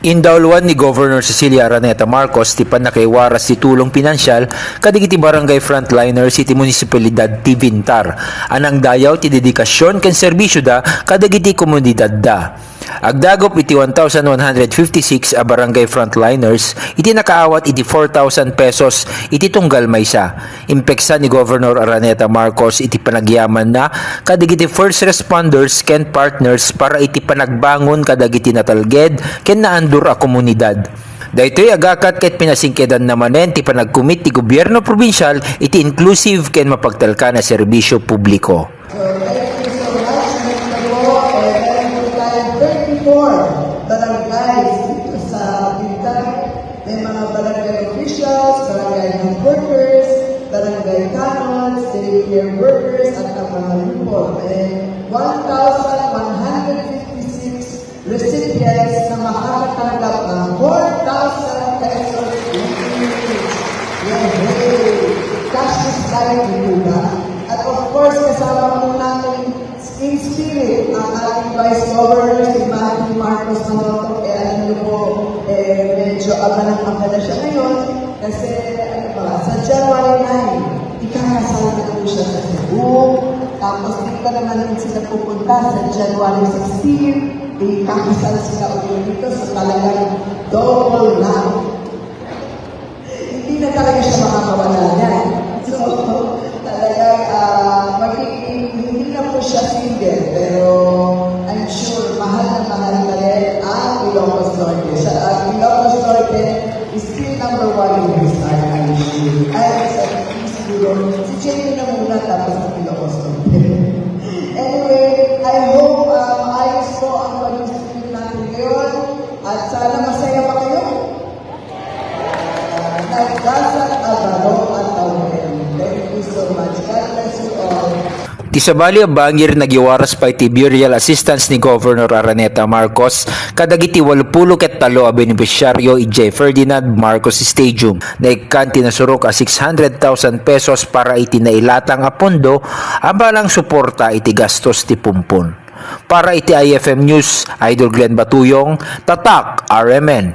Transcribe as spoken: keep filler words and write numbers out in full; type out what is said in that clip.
Indauluan ni Governor Cecilia Araneta Marcos ti pannakaiwaras ti tulong pinansial kadagiti barangay frontliners iti Munisipalidad ti Vintar a nangdayaw ti dedikasyon ken serbisioda kadagiti komunidadda. Agdagup iti one thousand one hundred fifty-six a barangay frontliners iti nakaawat iti four thousand pesos iti tunggal maysa. Impeksa ni Governor Araneta Marcos iti panagyamanna kadagiti first responders ken partners para iti panagbangon kadagiti natalged ken naandur a komunidad. Daytoy agakat ket pinasingkedanna manen ti panagkumit ti gobierno probinsial iti inklusive ken mapagtalkan a serbisyo publiko. So, thank you so much. Next na po, eh, meron po tayong thirty-four barangays dito sa Bintan. May mga barangay officials, barangay health workers, barangay tanod, daycare workers, at ang mga lupon. Eh, one thousand one hundred fifty-six recipients na makakatanggap ng four thousand pesos each. Yay! Cash is life, di ba? At of course, kasama po natin in spirit ang ating Vice Governor, si Matthew Marcos Manoto. Eh, alam niyo po, eh, medyo abanang-abala siya ngayon. Kasi, ano ba, sa January nine, ikakasal na po siya sa Cebu. Tapos, di pa naman sila pupunta sa January sixteen, ikakasal sila ulit dito. So, talagang double na. Hindi na talaga siya makakawala niyan. So, talagang, ah, magiging, hindi na po siya single. Pero, I'm sure, mahal na mahal pa rin ang Ilocos Norte. Siya, ang Ilocos Norte is still number one in his heart, I'm sure. Ay, sa siguro, si Jenny na muna, tapos ang Ilocos Norte. Anyway, I hope, ah, maayos po ang pag-isip natin ngayon. At sana masaya pa kayo. Ah, nagkasat a baro a tawen. Thank you so much. God bless you all. Ti sabali a bangir, nagiwaras pay ti burial assistance ni Governor Araneta Marcos kadagiti walpulo ket tallo a benepisyaryo idiay Ferdinand Marcos Stadium. Naikkan ti nasurok a six hundred thousand pesos para iti nailatang a pondo a balang suporta iti gastos ti pumpon. Para iti I F M News, Idol Glenn Batuyong, Tatak R M N.